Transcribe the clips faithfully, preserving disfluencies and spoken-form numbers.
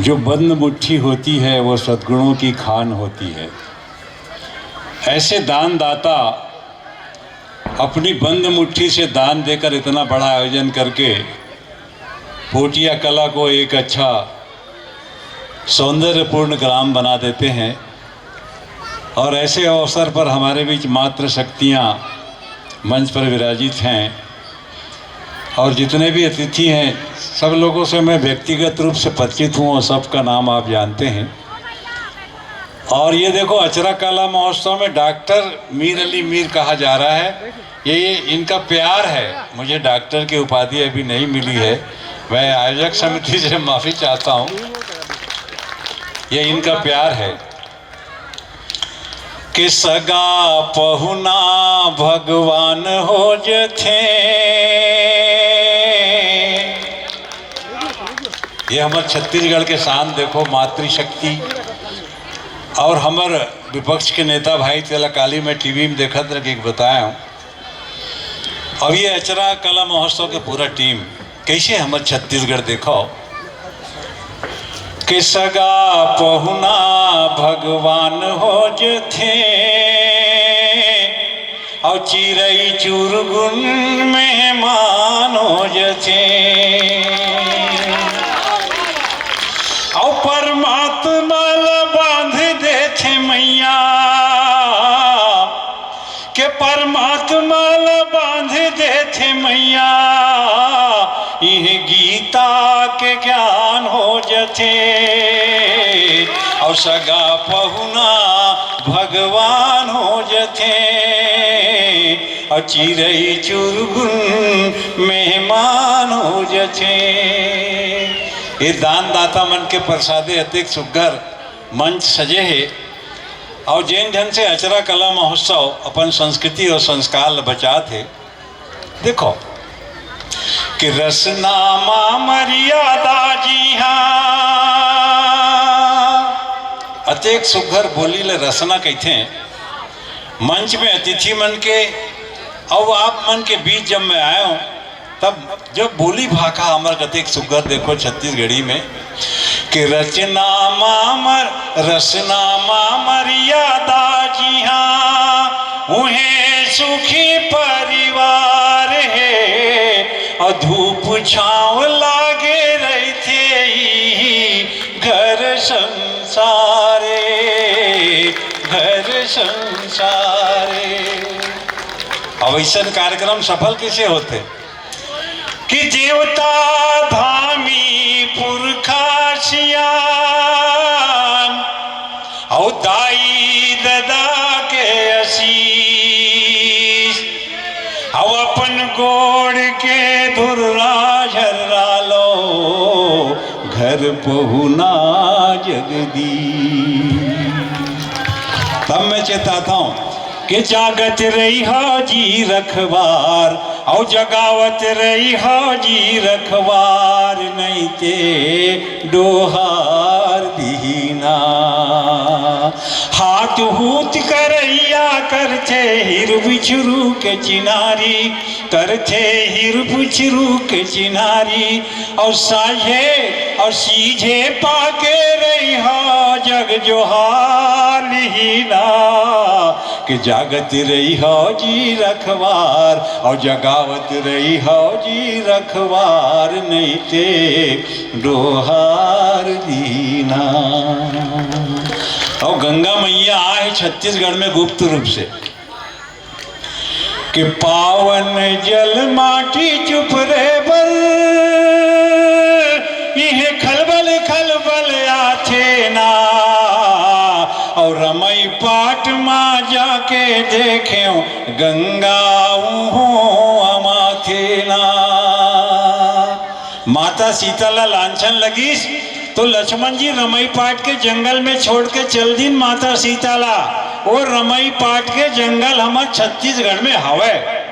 जो बंद मुट्ठी होती है, वो सद्गुणों की खान होती है। ऐसे दानदाता अपनी बंद मुट्ठी से दान देकर इतना बड़ा आयोजन करके पोटिया कला को एक अच्छा सौंदर्यपूर्ण ग्राम बना देते हैं। और ऐसे अवसर पर हमारे बीच मातृ शक्तियाँ मंच पर विराजित हैं और जितने भी अतिथि हैं, सब लोगों से मैं व्यक्तिगत रूप से परिचित हूँ और सबका नाम आप जानते हैं। और ये देखो, अचरा कला महोत्सव में डॉक्टर मीर अली मीर कहा जा रहा है, ये इनका प्यार है। मुझे डॉक्टर की उपाधि अभी नहीं मिली है, मैं आयोजक समिति से माफ़ी चाहता हूँ। ये इनका प्यार है कि सगा पहुना भगवान हो जथे। ये हमर छत्तीसगढ़ के शान देखो, मातृशक्ति। और हमर विपक्ष के नेता भाई, तेला काली मैं टीवी में देखत रह के बताया हूँ। अब ये अचरा कला महोत्सव के पूरा टीम, कैसे हमर छत्तीसगढ़ देखो, के सगा पहुना भगवान हो जथे, और चिरई चुरगुन मेहमान हो जथे, और परमात्मा ल बांध देथे मैया, के परमात्मा ल बांध देथे मैया, इह गीता के ज्ञान हो जथे, और सगा पहुना भगवान हो जथे, और चिरई चुरगुन मेहमान हो जथे। ये दानदाता मन के प्रसादे अतेक सुग्घर मंच सजे हे, और जेन ढंग से अचरा कला महोत्सव अपन संस्कृति और संस्कार ल बचात हे। देखो कि रसना मा मर्यादा जी हाँ, अतेक सुग्घर बोली ल रसना कहिथे। मंच में अतिथि मन के और आप मन के बीच जब मैं आया हूँ, तब जब बोली भाखा हमर कतेक सुग्घर देखो छत्तीसगढ़ी में, के रचना मा मर रसना मा मर्यादा जी हाँ, उहे सुखी परिवार हे, और धूप छाँव लागे रहिथे ही घर संसारे, घर संसारे। अब ऐसन कार्यक्रम सफल कैसे होते? कि देवता धामी पुरखा सियान, अउ दाई ददा के आशीष, अउ अपन गोड़ के धुर्रा झर्रा लो, घर पहुना जगदीश। तब मैं चेताता हूँ कि जागत रहिहा जी रखवार, अउ जगावत रहिहा जी रखवार, नइते डोहार दिहिना। हाथ हूत करइया करथे हिर बिछरू के चिनारी, करथे हिर बिछरू के चिनारी, अउ साझे अउ सीझे पाके रहिहा जग जोहार लिहिना, कि जागत रहिहा जी रखवार, अउ जगावत रहिहा जी रखवार, नइते डोहार दीना। अउ गंगा मैया आहे छत्तीसगढ़ में गुप्त रूप से, कि पावन जल माटी चुप रे बर, इहे खलबल खलबल आथे ना, अउ रमई पाट मा जाके देखेंव गंगा उहों अमाथे ना। माता सीता ला लांछन लगिस, तो लक्ष्मण जी रमई पाट के जंगल में छोड़ के चल दिन माता सीता ला। वो रमई पाट के जंगल हमर छत्तीसगढ़ में हवय।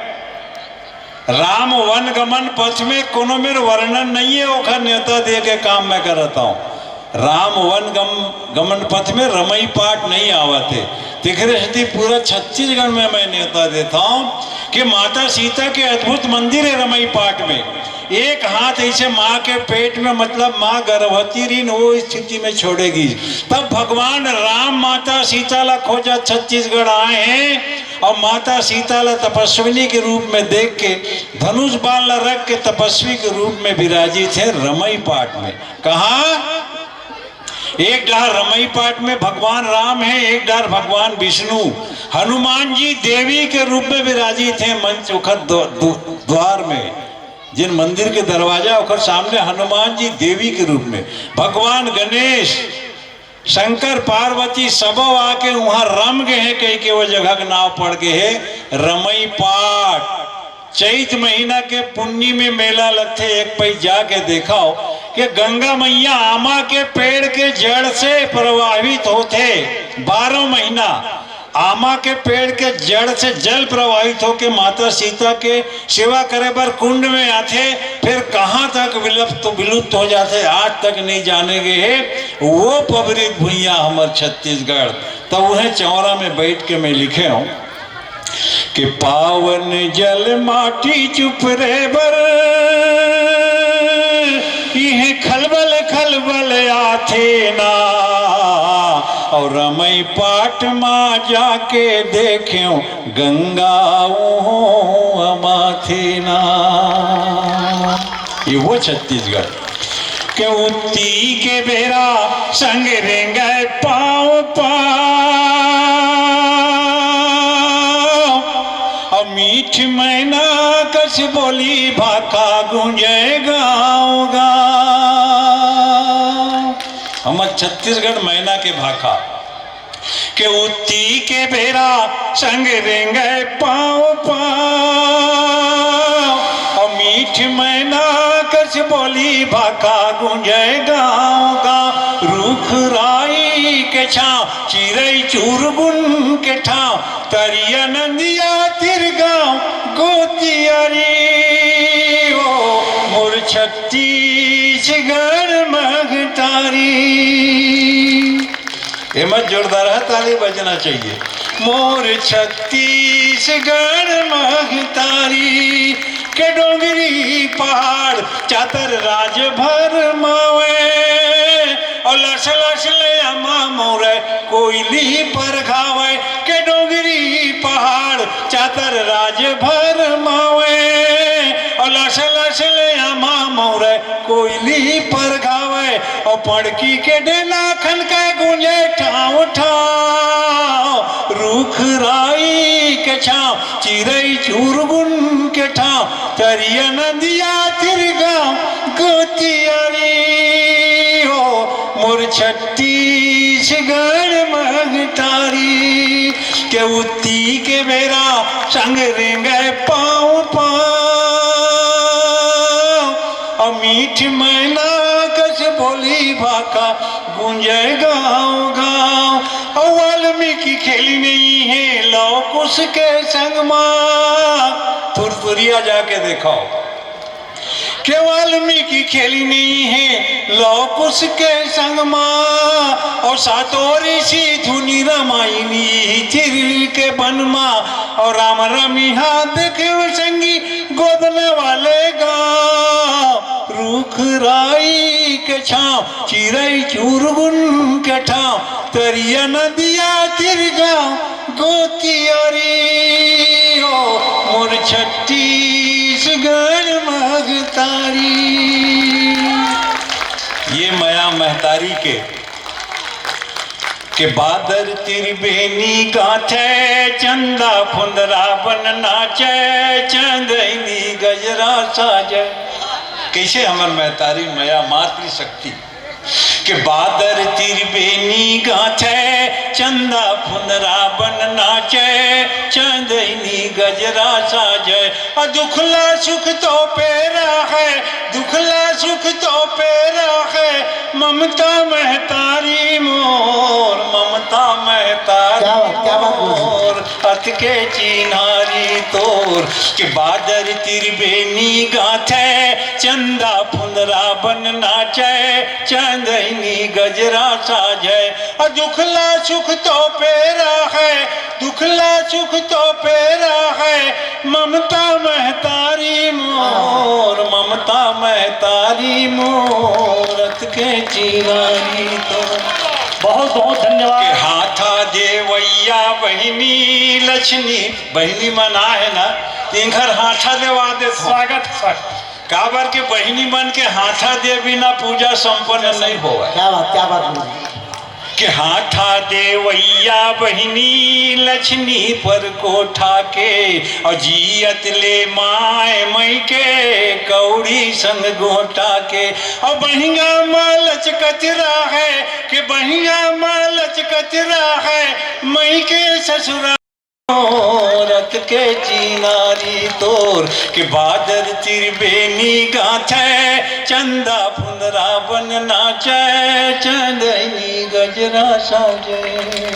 राम वन गमन पथ में कोनो मेर वर्णन नहीं है, ओखर नेवता दे के काम मैं करत हूँ। राम वन गम-, गमन पथ में रमई पाट नहीं आवत है, तेखरे सेती पूरा छत्तीसगढ़ में मैं नेवता देता हूँ कि माता सीता के अद्भुत मंदिर है रमई पाट में। एक हाथ ऐसे माँ के पेट में, मतलब माँ गर्भवती रहिन, वो स्थिति में छोड़े गिस। तब भगवान राम माता सीता ला खोजत छत्तीसगढ़ आए हैं और माता सीता ला तपस्विनी के रूप में देख के, धनुष बाण ला रख के तपस्वी के रूप में विराजित है रमई पाट में। कहाँ? एक डार रमई पाट में भगवान राम है, एक डार भगवान विष्णु। हनुमान जी देवी के रूप में विराजित हैं मंच उखत द्व-, द्व-, द्वार में। जिन मंदिर के दरवाजा ओकर सामने हनुमान जी देवी के रूप में, भगवान गणेश, शंकर पार्वती सबो आके उहाँ रम गए हैं, कहि के वो जगह के नाव पड़ गए है रमई पाट। चैत महीना के पुन्नी में मेला लगथे, एक पई जाके देखव कि गंगा मैया आमा के पेड़ के जड़ से प्रवाहित होथे। बारह महीना आमा के पेड़ के जड़ से जल प्रवाहित होके माता सीता के सेवा करे बर कुंड में आथे, फिर कहाँ तक विलुप्त, विलुप्त हो जाथे, आज तक नहीं जाने गए हे। वो पवित्र भुइयां हमर छत्तीसगढ़। तो वह चौरा में बैठ के मैं लिखे हूँ कि पावन जल माटी चुप रे बर, इहे खलबल खलबल आथे ना, और रमई पाट मा जाके देखें गंगा उहों अमाथे ना। ये वो छत्तीसगढ़ के उत्ती के बेरा संग रेंगे पाँव पाँव। अब मीठ मैना कस बोली भाखा गूंजे गाँव गाँव। हमर छत्तीसगढ़ मैना के भाखा के उत्ती के बेरा संग रेंगे पाँव पाँव। और मीठ मैना कस बोली भाखा गूंजे गाँव गाँव। रूख राई के छाँव, चिरई चुरगुन के ठाँव, तरिया नंदिया तिर गाँव गोतियारी। ओ मोर छत्तीसगढ़ महतारी। एमा जोरदार ताली बजना चाहिए। मोर छत्तीसगढ़ महतारी के डोंगरी पहाड़ चातर राज भर मावे। और लस लस ले अमा मोरे कोयली पर घावे के डोंगरी पहाड़ चातर राज भर मावे। और लस लस ले अमा मोरे कोयली पर घावे, और पड़की के डेना खनके गूंजे ठाँव ठाँव। रूख राई के छाँव, चिरई चुरगुन के ठाँव, तरिया नदिया तिर गाँव गोतियारी। ओ मोर छत्तीसगढ़ महतारी के उत्ती के बेरा संग रेंगे पाँव पाँव। और मीठ मैना कस बोली भाखा गूंजे गाँव गाँव। और वाल्मीकि खेली नहीं है लव कुश के संग मा। थुरथुरिया जाके देखव के वाल्मीकि खेली नहीं है लव कुश के संग मा। और सातों ऋषि धुनि रमाइनी तिर के बन मा। और राम रमिहा देखे संगी गोदना वाले गाँव। रूख राई के छाँव, चिरई चुरगुन के ठाँव, तरिया नदिया तिर गाँव गोतियारी। ओ मोर छत्तीसगढ़ महतारी। ये मया महतारी के के बादर तिर बेनी गाथे, चंदा फुंदरा बन नाचे, चांदनी गजरा साजे। कैसे हमर महतारी मया मातृशक्ति के बादर तिर बेनी गाथे, चंदा फुंदरा बन नाचे, चांदनी गजरा साजे। अ दुखला सुख तो पेरा है, दुखला सुख तो पेरा है, ममता महतारी मोर, ममता महतारी क्या बात, क्या बात बोल रहे हैं। मोर, अतके चिन्हारी तोर, के बादर तिर बेनी गाथे, चंदा फुंदरा बन नाचे, चांदनी गजरा साजे। अ दुखला सुख तो पेरा है, दुख ला सुख तो पेरा है, ममता महतारी मोर, ममता महतारी मोर, अतके चिनारी तो। बहुत बहुत धन्यवाद। हाथा देवैया बहिनी लक्ष्मी, बहिनी मन आहे ना, तिंखर हाथा देवा देथों। स्वागत स्वागत। काबर के बहिनी मन के हाथा दे बिना पूजा संपन्न नहीं होवय। क्या बात, क्या बात बोली। के हाथा देवैया बहिनी लक्ष्मी पर कोठा के, और जियत ले माय मई के कौड़ी संग गोटा के, और बहिंगा मा लचकत रहे, के बहिंगा मा लचकत रहे मई के ससुरा। रत के चिनारी तोर के बादर तिरबेनी गाथे, चंदा फुंदरा बन नाचे, चंदैनी गजरा साजे।